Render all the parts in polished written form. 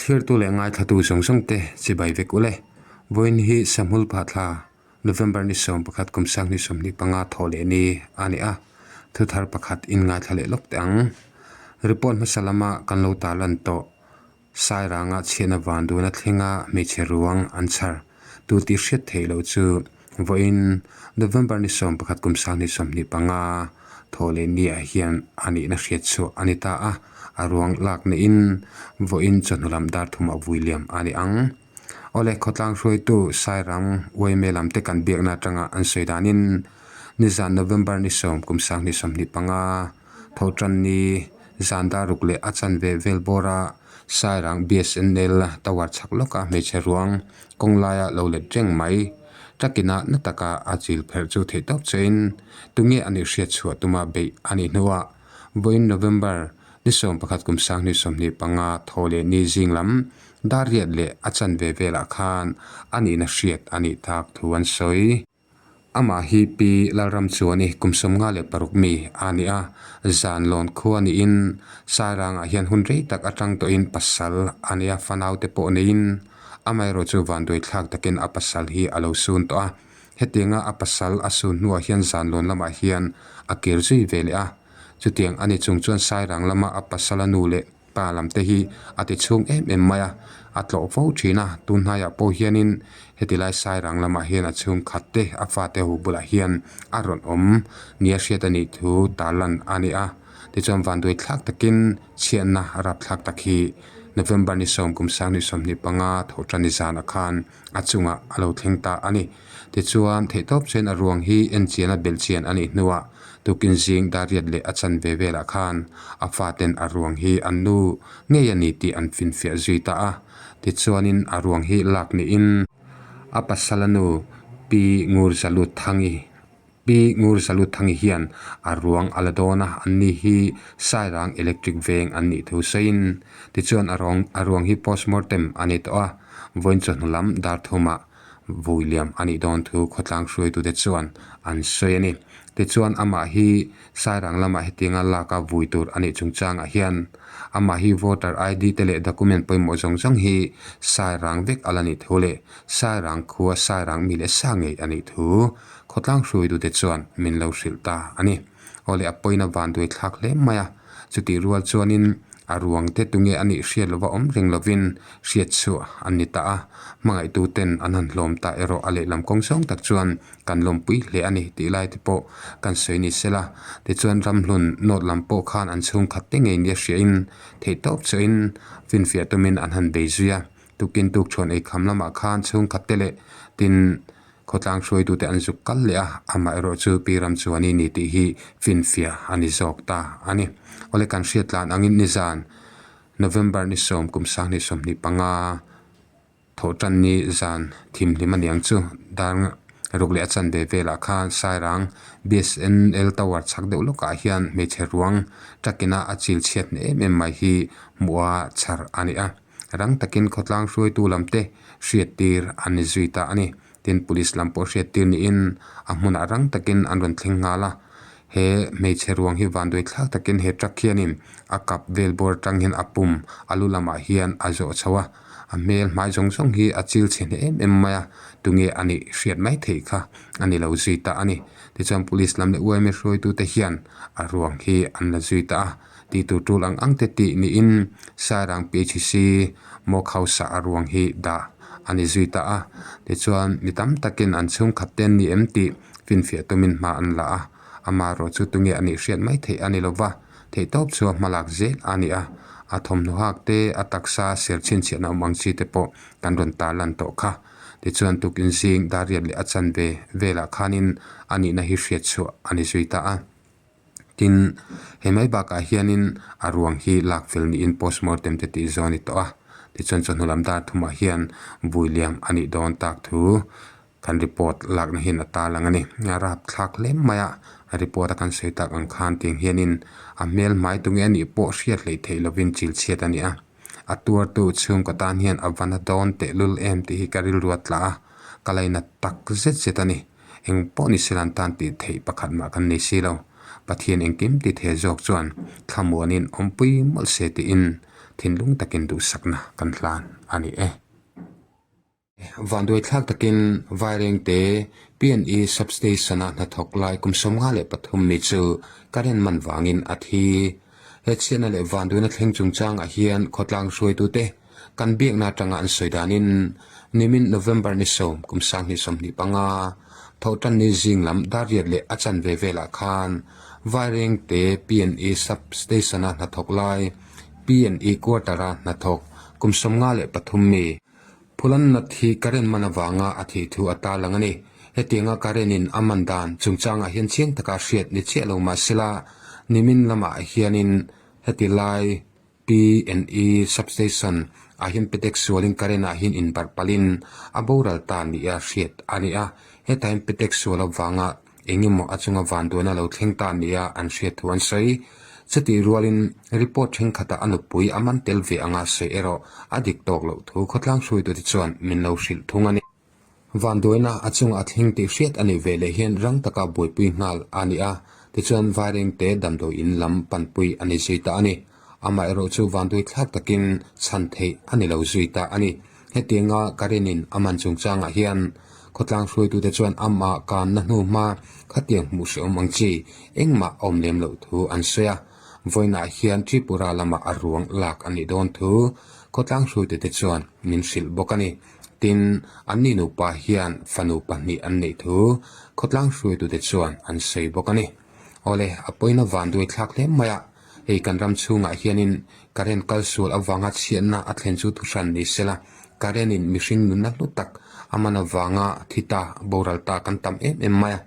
Thirtu leh ngaithlatu zawng zawng te chibai vek ule. Vawiin hi Sahmul Phathla, November ni 11 kum 2025 thawh leh ni a ni a, thuthar pakhat in ngaithla leh lawk teh ang. Report hmasa lama kan lo tarlan tawh. Sairanga chhiatna van duna thlenga hmeichhe ruang an chhar tu tih hriat theih loh chu vawiin November ni 11 kum 2025 thawh leh ni ah hian a nihna hriat chhuah a ni ta a, a ruang lak neihin vawiin chawhnu lam dar thumah vui liam a ni ang. Awle khawtlang hruaitu Sairang uaime lam te kan biakna atanga an sawi danin nizan November ni 10 kum 2025 Thawhtan ni zan dar ruk leh a chanve vel bawra Sairang BSNL tower chhak lawka hmeichhe ruang kawng laia lo let reng mai. Ṭakina na taka a chil pherh chu theih tawp chein tunge a nih hriat chhuah tuma beih a nih hnuah vawiin November ni 11 kum 2025 thaw leh ni zing lam dar riat leh a chanve velah khan a nihna hriat a nih tak thu an sawi. Amah hi Pi Lalramchuani kum 56 mi a ni a, zan lawn khua niin Sairangah hian hun rei tak atang tawhin pasal a nei a, fanaute pawh neiin amaherawh chu vanduaithlak takin a pasal hi a lo sun tawh a. Hetianga a pasal a sun hnuah hian zan lawn lamah hian a kir zui ve leh a, chutiang a ni chung chuan Sairang lama a pasala nu leh Pa lam te hi a ti chhung em em mai a, a tlawh fo thin a, tun hnaiah pawh hianin heti lai Sairang lamah hian a chhungkhat te a fate ho bulah hian a rawn awm nia hriat a nih thu tarlan a ni a, tichuan vanduai thlak takin chhiatna rapthlak tak hi November ni 10 kum 2025 thawhtan ni zanah khan a chungah a lo thleng ta a ni. Tichuan, theihtawp chuan a ruang hi enchian a belhchian a nih hnuah tukin zing dariat leh a chanve velah khan a faten a ruang hi an nu ngei a ni tih an finfiah zui ta a. Tichuanin a ruang hi lak niin a pasala nu Pi Ngurzalut Thangi Pi Ngurzalut Thangi hian a ruang a la dawn a, anni hi Sairang Electric Veng an nih thu sawiin tichuan a ruang a ruang hi postmortem a ni tawh a, vawiin chawhnu lam dar thumah vui liam a nih dawn thu khawtlang hruaitute chuan an sawi a ni. Tichuan amah hi Sairang lamah hetianga lak a vui tur a nih chungchangah hian amah hi voter ID te leh document pawimawh zawng zawng hi Sairang vek a la nih thu leh Sairang khua Sairang mi leh sa ngei a nih thu Khawtlang hruaitute chuan min lo hrilh ta a ni. Awle a pawina van duai thlak hle mai a, chutih rual chuanin a ruang te tunge a nih hriat lova awm reng lovin hriat chhuah an ni ta a, hmangaihtuten an han hlawm ta erawh a lehlam kawng zawng tak chuan kan lawmpui hle a ni tih lai te pawh kan sawi ni sela. Tichuan ramhlun nawt lam pawh khan an chhungkhat te ngei nia hriain theihtawp chauhin finfiah tumin an han bei zui a, tukin tukchhuan eikham lamah khan chhungkhat te leh tin Khawtlang hruaitute an zuk kal leh a, amaherawh chu Pi Ramchuani ni tih hi finfiah a ni zawk ta a ni. Awle kan hriat tlan angin nizan November ni 10 kum 2025 thawhtan ni zan thimhlim a niang chu dar ruk leh a chanve velah khan Sairang BSNL Tower chhak deuh lawkah hian hmeichhe ruang takina a chil chhiat hne em em mai hi hmuh a chhar a ni a. Rang takin khawtlang hruaitu lam te hriattir an ni zui ta a ni. Tin, Police lam pawh hriattir niin a hmunah rang takin an rawn thleng nghal a. He hmeichhe ruang hi vanduai thlak takin he truck hianin a kap vel bawr atang hian a pum a lu lamah hian a zawh chho a. A hmel hmai zawng zawng hi a chil chhe hneh em em mai a, tunge a nih hriat mai theih kha a ni lo zui ta a ni. Tichuan Police lam leh UMA hruaitute hian a ruang hi an la zui ta a. Tih tur tul ang ang te tih niin Sairang PHC Mock House ah a ruang hi dah a ni zui ta a. Tichuan mi tam takin an chhungkhat te an ni em tih finfiah tumin hma an la a, amaherawh chu tunge a nih hriat mai theih a ni lova, theihtawp chu a hmalak zel a ni a. A thawmhnaw hak te, a taksa ser chhinchhiahna awm ang chi te pawh kan rawn tarlan tawh kha. Tichuan tukin zing dar riat leh a chanve velah khanin a nihna hi hriat chhuah a ni zui ta a. Tin, he mai bakah hianin a ruang hi lak fel niin postmortem te tih zawh a ni tawh a, tichuan chawhnu lam dar thumah hian vui liam a nih dawn tak thu kan report lakna hian a tarlang a ni. A rapthlak hle mai a, report a kan sawi tak ang khan tiang hianin a hmel hmai tunge a nih pawh hriat hleih theih lovin chil chhiat a ni a, a tuartu chhungkaw tan hian a va na dawn tehlul em tih hi ka rilru a tla a, ka lainat tak zet zet a ni. Eng pawh ni sela an tan tih theih pakhat mah kan nei si lo. Pathian engkim ti thei zawk chuan thlamuanin awmpui mawlh se tiin thinlung takin duhsakna kan hlan a ni e. Vanduaithlak takin Vairengte PNE Substation-a hnathawk lai kum 53 mi chu current man vangin a thi. He chhiatna leh vanduaina thleng chungchangah hian khawtlang hruaitute kan biakna atanga an sawi danin nimin November ni sawm kum 2025 Thawhtanni zing lam darriat leh a chanve velah khan Vairengte PNE Substation-a hnathawk lai PNE Quarter-a hnathawk kum 53 mi Phulan nat hi current man avanga a thih thu a tarlang a ni. Hetianga current in a man dan chungchangah hian chiang taka hriat ni chiah lo mah sela, nimin lamah hianin heti lai PNE substation ah hian petek sualin current ah hian inbarh palhin a boral ta nia hriat a ni a. Hetah hian petek sual avanga Eng emaw a chunga vanduaina lo thleng ta nia an hriat thu an sawi. Chutih rualin report thenkhatah a nupui a man tel ve anga sawi erawh a dik tawk loh thu khawtlang hruaitute chuan min lo hrilh thung a ni. Vanduaina a chunga a thleng tih hriat a nih ve leh hian rang taka buaipui nghal a ni a, tichuan Vairengte damdawi in lam panpui a ni zui ta a ni. Amaherawh chu vanduai thlak takin chhan theih a ni lo zui ta a ni. Hetianga Karenin a man chungchangah hian khawtlang hruaitute chuan amah kanna hnu hma khatiang hmuh hrehawm ang chi engmah a awm lem loh thu an sawi a. Vawiinah hian Tripura lamah a ruang lak a nih dawn thu khawtlang hruaitute chuan min hrilh bawk a ni. Tin, anni nupa hian fanu pahnih an neih thu khawtlang hruaitute chuan an sawi bawk a ni. Awle, a pawina vanduai thlak hle mai a. Hei kan ram chhungah hianin current kal sual avanga chhiatna a thlen chu thuhran ni sela, current in mihring nunna hlu tak a man avanga thi ta, boral ta kan tam em em mai a.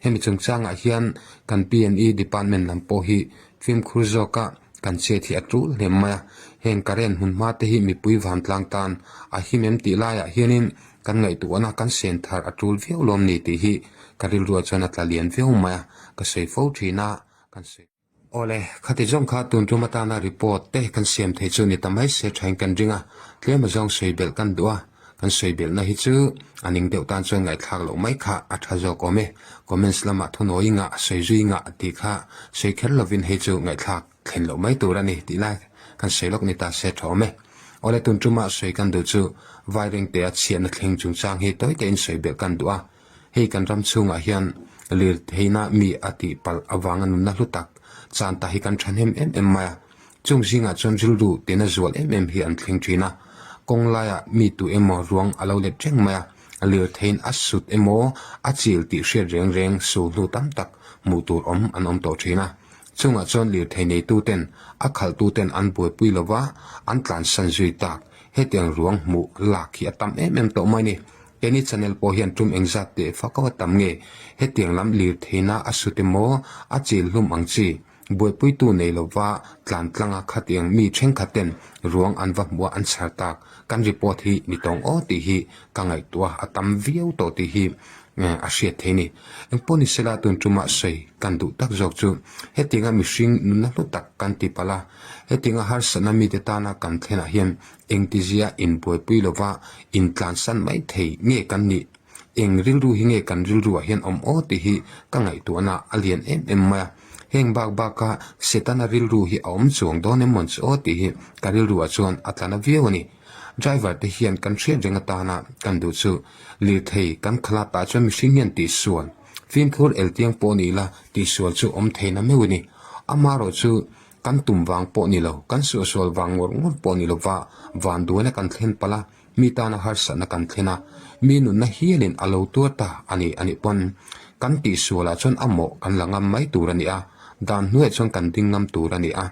Hemi chungchangah hian kan PNE department lam pawh hi fimkhur zawka kan chet hi a tul hle mai a. Heng current hmunhma te hi mipui vantlang tan a him em tih laiah hianin kan ngaihtuahna kan sen thar a tul viau lawm ni tih hi ka rilruah chuan a tla lian viau mai a, ka sawi fo thin a, kan sawi. Awle, khati zawng kha tun tum atana report te kan siam thei chu ni ta mai se thain kan ring a, tlem azawng sawi belh kan duh a, kan sawi belhna hi chu a ning deuh tan chuan ngaihthlak loh mai kha a tha zawk awm e, comments lamah thunawi ngah sawi zui ngah tih kha sawi kher lovin hei chu ngaihthlak thlen loh mai tur a ni tih lai kan sawi lawk ni ta se tha awm e. Awle, tun tuma sawi kan duh chu Vairengtea chhiatna thleng chungchang hi tawi tein sawi belh kan duh a, Hei kan ram chhungah hian lirtheihna mi a tih palh avanga nunna hlu tak chan ta hi kan thahnem em em mai a. Chung zingah chuan rilru tina zual em em hi an thleng thin a. Kawng laiah mi tu emaw ruang a lo let reng mai a, lirtheiin a sut emaw a chil tih hriat reng reng sul hnu tam tak hmuh tur awm an awm tawh thin a. Chungah chuan lirthei neituten a khalhtuten an buaipui lova an tlansan zui tak hetiang ruang hmuh lak hi a tam em em tawh mai a ni. Keini channel pawh hian tum engzat teh fak a tam nge? Hetiang lam lirtheihna a sut emaw, a chil hlum ang chi, buaipuitu nei lova tlan tlanga khatiang mi thenkhat ten ruang an va hmuh a an chhar tak kan report hi ni tawng aw tih hi ka ngaihtuah a tam viau tawh tih hi a hriat thei ni. Engpawh ni sela tun tumah sawi kan duh tak zawk chu hetianga mihring nunna hlu tak kan ti palh a, hetianga harsatna mite tana kan thlenah hian Engtizia inbuaipui lova intlansan mai thei nge kan nih? Eng rilru hi nge kan rilruah hian awm aw tih hi ka ngaihtuahna a lian em em mai a. Heng bak baka Setana rilru hi a awm chuang dawn em mawn chu aw tih hi ka rilruah chuan a tla na viau a ni. Driver te hian kan hriat reng atana kan duh chu lirthei kan khalat ah chuan mihring hian tihsual, fimkhur eltiang pawh ni ila tihsual chu awm thei na meuh a ni. Amaherawhchu Kan tum vang pawh ni lo, kan suahsual vang ngawr ngawr pawh ni lova vanduaina kan thlen palh a, mi tana harsatna kan thlen a, mi nunna hialin a lo tuar ta a ni a nih pawn kan tihsualah chuan a mawh kan la ngam mai tur a ni a, dan hnuaiah chuan kan ding ngam tur a ni a,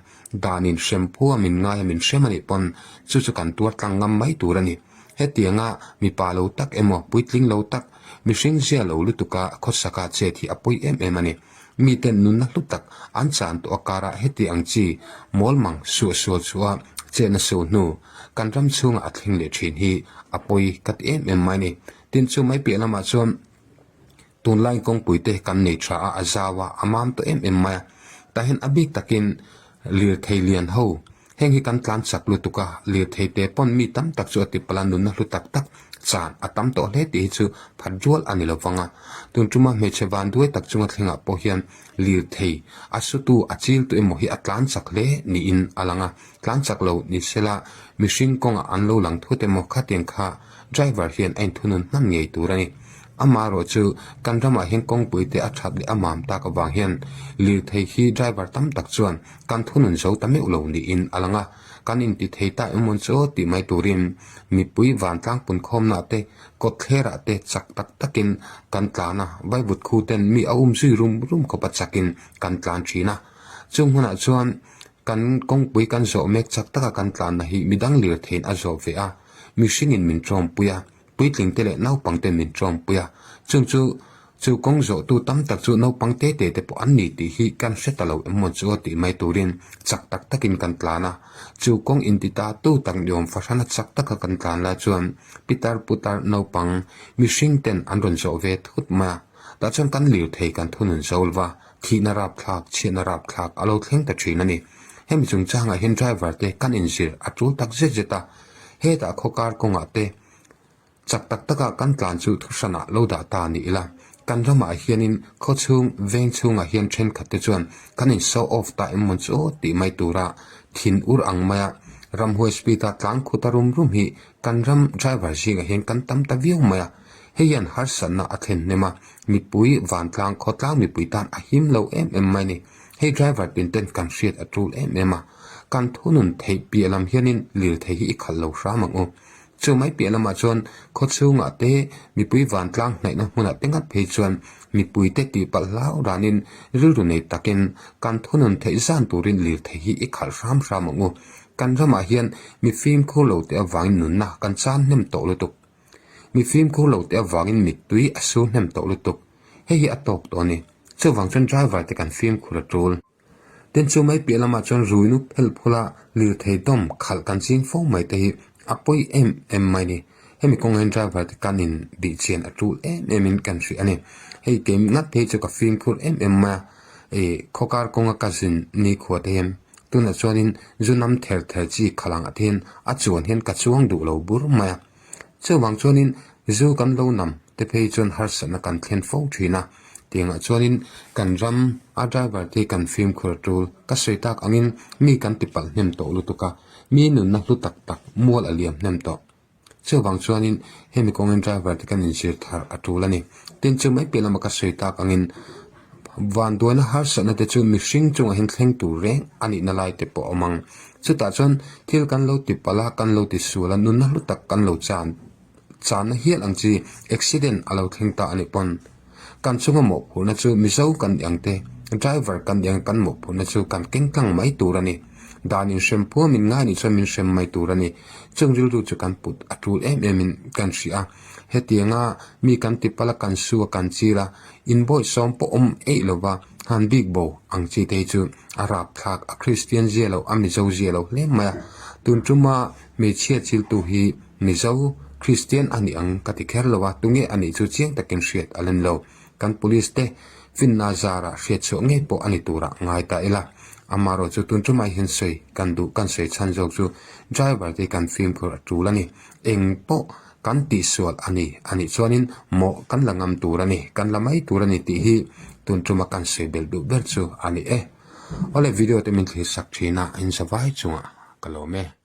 danin hrem phua min ngai a min hrem a nih pawn chu chu kan tuar tlang ngam mai tur a ni. Hetianga mipa lo tak emaw puitling lo tak, mihring zia lo lutuka khawsaka chet hi a pawi em em a ni. Miten nunna hlu tak an chan tawh a karah heti ang chi mawlmang suahsual chhuah a chetna so hnu kan ram chhungah a thleng leh thin hi a pawi ka ti em em mai a ni. Tin chu mai piah lamah chuan tunlai kawngpui te kan nei tha a, a zau a, a mam tawh em em mai a. Tah hian a bik takin lirthei lian ho heng hi kan tlan chak lutuk a, lirthei te pawn mi tam tak chu a ti palh a, nunna hlu tak tak. Chan a tam tawh hle tih hi chu phat rual a ni lo vang a. Tun tuma hmeichhe vanduai tak chunga thlengah pawh hian lirthei a sutu a chil tu emaw hi a tlan chak hle niin a lang a. Tlan chak lo ni sela mihring kawngah an lo lang thut emaw khatiang kha driver hian a inthunun hman ngei tur a ni. Amaherawh chu kan ramah hian kawngpui te a that leh a mam tak avang hian lirthei hi driver tam tak chuan kan thunun zo ta meuh lo niin a lang a. Kan inti thei ta emaw chu tih mai turin mipui vantlang punkhawmna te kawt thlerah te chak tak takin kan tlan a, vaivut khu ten mi a um zui rum rum khawp a chakin kan tlan thin a. Chung hunah chuan kan kawngpui kan zawh mek chak taka kan tlanna hi midang lirtheiin a zawh ve a, mihringin min tawmpui a. Puitling te leh naupang ten min tawmpui a, chung chu chu kawng zawhtu tam tak chu naupang te te te pawh an ni tih hi kan hre ta lo em maw chu aw tih mai turin chak tak takin kan tlan a. Chu kawng inti ta tu tak ni awm fahrana chak taka kan tlan lai chuan pitar putar naupang mihring ten an rawn zawh ve thut mai a, tah chuan kan lirthei kan thunun zo lova thihna rapthlak chhiatna rapthlak a lo thleng ta thin a ni. Hemi chungchangah hian driver te kan inzir a tul tak zet zet a, hetah khawkar kawngah te Chak tak taka kan tlan chu thu hranah lo dah ta ni ila, kan ramah hianin khaw chhung veng chhungah hian thenkhat te chuan kan in show off ta em mawn chu aw tih mai tura thin ur ang maia ramhuai speed a tlan khut a rum rum hi kan ram driver zingah hian kan tam ta viau mai a, hei hian harsatna a thlen hnem a, mipui vantlang khawtlang mipui tan a him lo em em mai a ni. Hei driver tin ten kan hriat a tul em em a, kan thunun theih piah lam hianin lirthei hi i khalh lo hram ang u. Chu mai piah lamah chuan khaw chhungah te mipui vantlang hnaihna hmunah te ngat phei chuan mipui te tihpalh hlau danin rilru nei takin kan thunun theih zan turin lirthei hi i khalh hram hram ang u. Kan ramah hian mi fimkhur lo te avangin nunna kan chan hnem tawh lutuk. Mi fimkhur lo te avangin mittui a sur hnem tawh lutuk. Hei hi a tawk tawh a ni. Chuvang chuan driver te kan fimkhur a tul. Tin chu mai piah lamah chuan ruinu phelh phula lirthei dawm khalh kan ching fo mai te hi a pawi em em mai ni. Hemi kawngah hian driver te kan in bih chian a tul em em in kan hrih a ni. Hei kei ngat phei chu ka fimkhur em em mai a, ih khawkar kawnga ka zin nikhua te hian tunah chuanin zu nam ther ther chi khalh angah te hian a chuan hian ka chuang duh lo bur mai a. Chuvang chuanin zu kan lo nam te phei chuan harsatna kan thlen fo thin a, tiangah chuanin kan ram a driver te kan fimkhur a tul. Ka sawi tak angin mi kan ti palh hnem tawh lutuk a, mi nunna hlu tak tak mual a liam hnem tawh. Chuvang chuanin hemi kawngin driver te kan inzir thar a tul a ni. Tin chu mai piah lama ka sawi tak angin Vanduaina harsatna te chu mihring chungah hian thleng tur reng a nihna lai te pawh a awm ang. Chutah chuan thil kan lo ti palh a, kan lo ti sual a, nunna hlu tak kan lo chan channa hial ang chi accident a lo thleng ta a nih pawn kan chunga mawhphurhna chu Mizo kan ni ang te, driver kan ni ang kan mawhphurhna chu kan keng tlang mai tur a ni. Dan inhrem phuam in ngai nih chuan min hrem mai tur a ni. Chung rilru chu kan put a tul em em in kan hria a. Hetianga mi kan ti palh a, kan su a, kan chil a, Inbawihsawm pawh awm eih lova han bik bo ang chi te hi chu a rapthlak, a Kristian zia lo, a Mizo zia lo hle mai a. Tun tuma hmeichhia chiltu hi Mizo Kristian a nih ang ka ti kher lo a, tunge a nih chu chiang takin hriat a len lo. Kan Police te finna zarah hriat chhuah ngei pawh a ni turah ngai ta ila. Amaherawh chu tun tumah hian sawi kan duh kan sawi chhan zawk chu driver te hi kan fimkhur a tul a ni. Eng pawh Kan tihsual a ni, a nih chuanin mawh kan la ngam tur a ni, kan la mai tur a ni tih hi tun tuma kan sawi belh duh ber chu a ni e. Awle video te min thlir sak thin a, in zavai chungah ka lawm e.